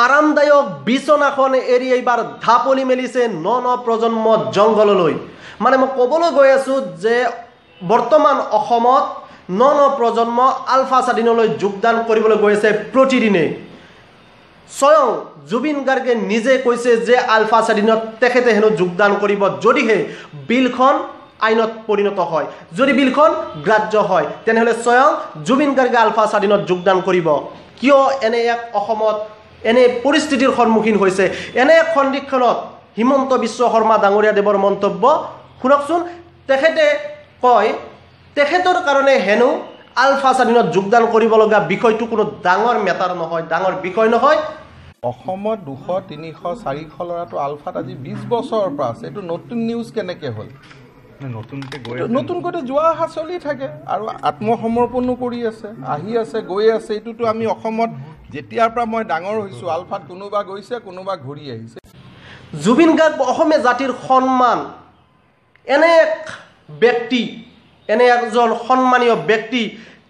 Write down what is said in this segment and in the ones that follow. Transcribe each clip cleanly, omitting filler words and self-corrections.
আৰামদায়ক বিচনাখন এৰি এইবাৰ ঢাপলি মেলিছে ন ন প্ৰজন্ম জংঘললৈ। মানে মই ক'বলৈ গৈ আছোঁ যে বৰ্তমান অসমত ন ন প্ৰজন্ম আলফা স্বাধীনলৈ যোগদান কৰিবলৈ গৈ আছে প্ৰতিদিনে। স্বয়ং জুবিন গাৰ্গে নিজে কৈছে যে আলফা স্বাধীনত তেখেতে হেনো যোগদান কৰিব যদিহে বিলখন আইনত পৰিণত হয়, যদি বিলখন গ্ৰাহ্য হয় তেনেহ'লে স্বয়ং জুবিন গাৰ্গে আলফা স্বাধীনত যোগদান কৰিব। কিয় এনে এক অসমত এনে পৰিস্থিতিৰ সন্মুখীন হৈছে? এনে এক সন্ধিক্ষণত হিমন্ত বিশ্ব শৰ্মা ডাঙৰীয়াদেৱৰ মন্তব্য শুনকচোন। তেখেতে কয় তেখেতৰ কাৰণে হেনো আলফা স্বাধীনত যোগদান কৰিব লগা বিষয়টো কোনো ডাঙৰ মেটাৰ নহয়, ডাঙৰ বিষয় নহয়। অসমত 200, 300, 400 ল'ৰাটো আলফাত আজি 20 বছৰৰ পৰা আছে। এইটো নতুন নিউজ কেনেকৈ হ'ল? নতুনকৈ যোৱা অহা চলি থাকে আৰু আত্মসমৰ্পণো কৰি আছে, আহি আছে, গৈ আছে। এইটোতো আমি অসমত যেতিয়াৰ পৰা মই ডাঙৰ হৈছোঁ আলফাত কোনোবা গৈছে, কোনোবা ঘূৰি আহিছে। জুবিন গাৰ্গ অসমীয়া জাতিৰ সন্মান, এনে এক ব্যক্তি, এনে এজন সন্মানীয় ব্যক্তি,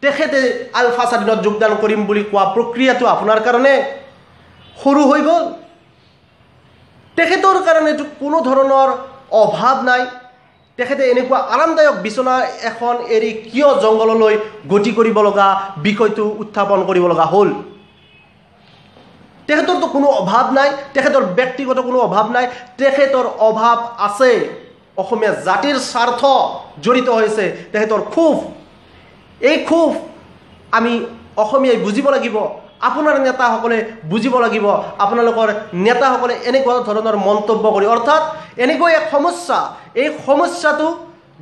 তেখেতে আলফা স্বাধীনত যোগদান কৰিম বুলি কোৱা প্ৰক্ৰিয়াটো আপোনাৰ কাৰণে সৰু হৈ গ'ল। তেখেতৰ কাৰণেতো কোনো ধৰণৰ অভাৱ নাই। তেখেতে এনেকুৱা আৰামদায়ক বিচনা এখন এৰি কিয় জংঘললৈ গতি কৰিব লগা বিষয়টো উত্থাপন কৰিব লগা হ'ল? তেখেতৰতো কোনো অভাৱ নাই, তেখেতৰ ব্যক্তিগত কোনো অভাৱ নাই। তেখেতৰ অভাৱ আছে অসমীয়া জাতিৰ স্বাৰ্থ জড়িত হৈছে, তেখেতৰ ক্ষোভ। এই ক্ষোভ আমি অসমীয়াই বুজিব লাগিব, আপোনাৰ নেতাসকলে বুজিব লাগিব। আপোনালোকৰ নেতাসকলে এনেকুৱা ধৰণৰ মন্তব্য কৰি, অৰ্থাৎ এনেকৈ এক সমস্যা, এই সমস্যাটো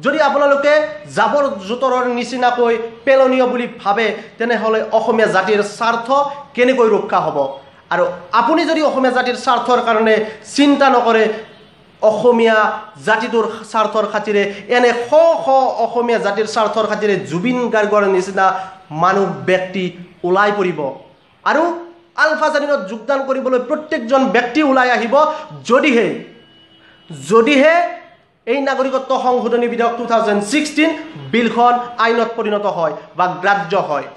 যদি আপোনালোকে জাবৰ জোঁথৰৰ নিচিনাকৈ পেলনীয় বুলি ভাবে তেনেহ'লে অসমীয়া জাতিৰ স্বাৰ্থ কেনেকৈ ৰক্ষা হ'ব? আৰু আপুনি যদি অসমীয়া জাতিৰ স্বাৰ্থৰ কাৰণে চিন্তা নকৰে, অসমীয়া জাতিটোৰ স্বাৰ্থৰ খাতিৰে, এনে শ শ অসমীয়া জাতিৰ স্বাৰ্থৰ খাতিৰে জুবিন গাৰ্গৰ নিচিনা মানুহ ব্যক্তি ওলাই পৰিব আৰু আলফা স্বাধীনত যোগদান কৰিবলৈ প্ৰত্যেকজন ব্যক্তি ওলাই আহিব যদিহে এই নাগৰিকত্ব সংশোধনী বিধেয়ক 2016 বিলখন আইনত পৰিণত হয় বা গ্ৰাহ্য হয়।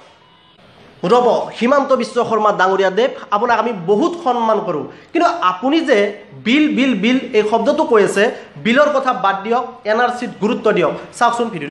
ৰ'ব, হিমন্ত বিশ্ব শৰ্মা ডাঙৰীয়াদেৱ, আপোনাক আমি বহুত সন্মান কৰোঁ, কিন্তু আপুনি যে বিল বিল বিল এই শব্দটো কৈ আছে, বিলৰ কথা বাদ দিয়ক, এন আৰ চিত গুৰুত্ব দিয়ক। চাওকচোন ভিডিঅ'।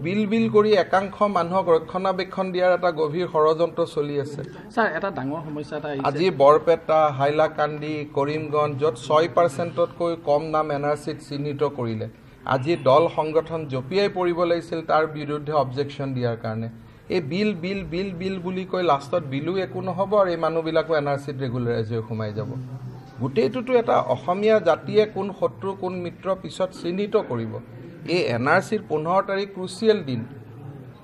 বিল বিল কৰি একাংশ মানুহক ৰক্ষণাবেক্ষণ দিয়াৰ এটা গভীৰ ষড়যন্ত্ৰ চলি আছে। ছাৰ, এটা ডাঙৰ সমস্যা এটা আহিছে। আজি বৰপেটা, হাইলাকান্দি, কৰিমগঞ্জ য'ত 6%তকৈ কম নাম এন আৰ চিত চিহ্নিত কৰিলে, আজি দল সংগঠন জঁপিয়াই পৰিব লাগিছিল তাৰ বিৰুদ্ধে অবজেকশ্যন দিয়াৰ কাৰণে। এই বিল বিল বিল বিল বুলি কৈ লাষ্টত বিলো একো নহ'ব আৰু এই মানুহবিলাকো এন আৰ চিত ৰেগুলাৰাইজ হৈ সোমাই যাব। গোটেইটোতো এটা অসমীয়া জাতিয়ে কোন শত্ৰু কোন মিত্ৰ পিছত চিহ্নিত কৰিব। এই এন আৰ চিৰ 15 তাৰিখ ক্ৰুচিয়েল দিন।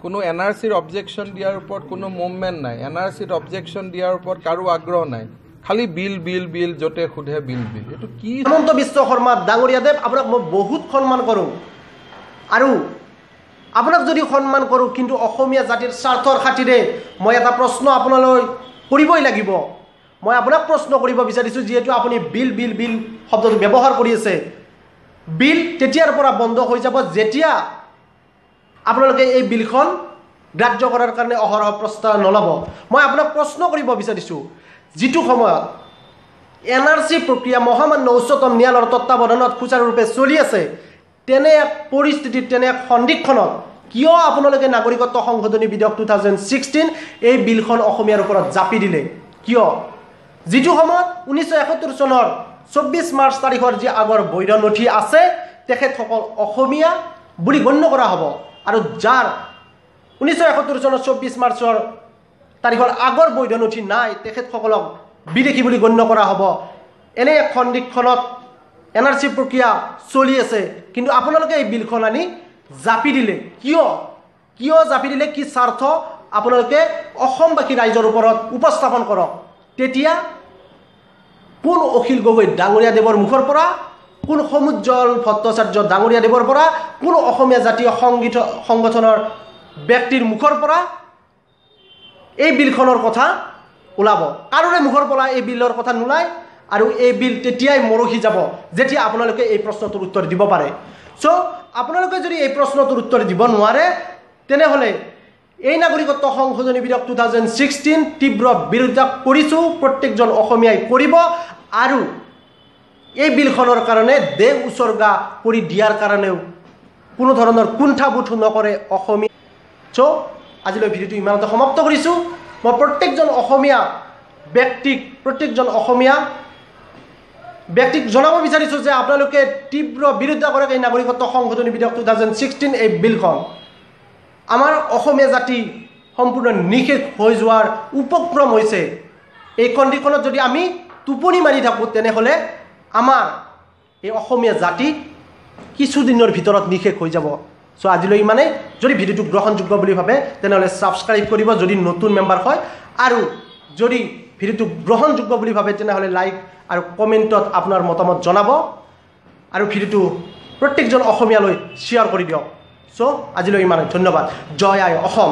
কোনো এন আৰ চিৰ অবজেকশ্যন দিয়াৰ ওপৰত কোনো মুভমেণ্ট নাই, এন আৰ চিত অবজেকশ্যন দিয়াৰ ওপৰত কাৰো আগ্ৰহ নাই, খালি বিল বিল বিল, য'তে সোধে বিল বিল। এইটো কি? হিমন্ত বিশ্ব শৰ্মা ডাঙৰীয়াদেৱ, আপোনাক মই বহুত সন্মান কৰোঁ আৰু আপোনাক যদি সন্মান কৰোঁ, কিন্তু অসমীয়া জাতিৰ স্বাৰ্থৰ খাতিৰে মই এটা প্ৰশ্ন আপোনালৈ কৰিবই লাগিব। মই আপোনাক প্ৰশ্ন কৰিব বিচাৰিছোঁ, যিহেতু আপুনি বিল বিল বিল শব্দটো ব্যৱহাৰ কৰি আছে, বিল তেতিয়াৰ পৰা বন্ধ হৈ যাব যেতিয়া আপোনালোকে এই বিলখন গ্ৰাহ্য কৰাৰ কাৰণে অহৰহ প্ৰস্তাৱ নল'ব। মই আপোনাক প্ৰশ্ন কৰিব বিচাৰিছোঁ, যিটো সময়ত এন আৰ চি প্ৰক্ৰিয়া মহামান্য উচ্চতম ন্যায়ালয়ৰ তত্বাৱধানত সুচাৰুৰূপে চলি আছে, তেনে এক পৰিস্থিতিত, তেনে এক সন্ধিক্ষণত কিয় আপোনালোকে নাগৰিকত্ব সংশোধনী বিধেয়ক 2016 এই বিলখন অসমীয়াৰ ওপৰত জাপি দিলে কিয়? যিটো সময়ত 1971 চনৰ 24 মাৰ্চ তাৰিখৰ যি আগৰ বৈধ নথি আছে তেখেতসকল অসমীয়া বুলি গণ্য কৰা হ'ব, আৰু যাৰ 1971 চনৰ 24 মাৰ্চৰ তাৰিখৰ আগৰ বৈধ নথি নাই তেখেতসকলক বিদেশী বুলি গণ্য কৰা হ'ব। এনে এক সন্ধিক্ষণত এন আৰ চি প্ৰক্ৰিয়া চলি আছে, কিন্তু আপোনালোকে এই বিলখন আনি জাপি দিলে কিয়? কিয় জাপি দিলে? কি স্বাৰ্থ আপোনালোকে অসমবাসী ৰাইজৰ ওপৰত উপস্থাপন কৰক। তেতিয়া কোন অখিল গগৈ ডাঙৰীয়াদেৱৰ মুখৰ পৰা, কোন সমুজ্জ্বল ভট্টাচাৰ্য ডাঙৰীয়াদেৱৰ পৰা, কোন অসমীয়া জাতীয় সংগীত সংগঠনৰ ব্যক্তিৰ মুখৰ পৰা এই বিলখনৰ কথা ওলাব? কাৰোৰে মুখৰ পৰা এই বিলৰ কথা নোলায় আৰু এই বিল তেতিয়াই মৰহি যাব যেতিয়া আপোনালোকে এই প্ৰশ্নটোৰ উত্তৰ দিব পাৰে। চ' আপোনালোকে যদি এই প্ৰশ্নটোৰ উত্তৰ দিব নোৱাৰে, তেনেহ'লে এই নাগৰিকত্ব সংশোধনী বিধেয়ক 2016 তীব্ৰ বিৰোধিতা কৰিছোঁ, প্ৰত্যেকজন অসমীয়াই কৰিব। আৰু এই বিলখনৰ কাৰণে দেশ উছৰ্গা কৰি দিয়াৰ কাৰণেও কোনো ধৰণৰ কুণ্ঠাবোধ নকৰে অসমীয়া। চ' আজিলৈ ভিডিঅ'টো ইমানতে সমাপ্ত কৰিছোঁ। মই প্ৰত্যেকজন অসমীয়া ব্যক্তিক জনাব বিচাৰিছোঁ যে আপোনালোকে তীব্ৰ বিৰোধিতা কৰক এই নাগৰিকত্ব সংশোধনী বিধেয়ক 2016 এই বিলখন। আমাৰ অসমীয়া জাতি সম্পূৰ্ণ নিশেষ হৈ যোৱাৰ উপক্ৰম হৈছে। এই কণ্ডিশ্যনত যদি আমি টোপনি মাৰি থাকোঁ, তেনেহ'লে আমাৰ এই অসমীয়া জাতি কিছুদিনৰ ভিতৰত নিশেষ হৈ যাব। চ' আজিলৈ ইমানেই। যদি ভিডিঅ'টো গ্ৰহণযোগ্য বুলি ভাবে তেনেহ'লে ছাবস্ক্ৰাইব কৰিব যদি নতুন মেম্বাৰ হয়, আৰু যদি ভিডিঅ'টো গ্ৰহণযোগ্য বুলি ভাবে তেনেহ'লে লাইক আৰু কমেণ্টত আপোনাৰ মতামত জনাব, আৰু ভিডিঅ'টো প্ৰত্যেকজন অসমীয়ালৈ শ্বেয়াৰ কৰি দিয়ক। চ' আজিলৈ ইমানেই, ধন্যবাদ। জয় আই অসম।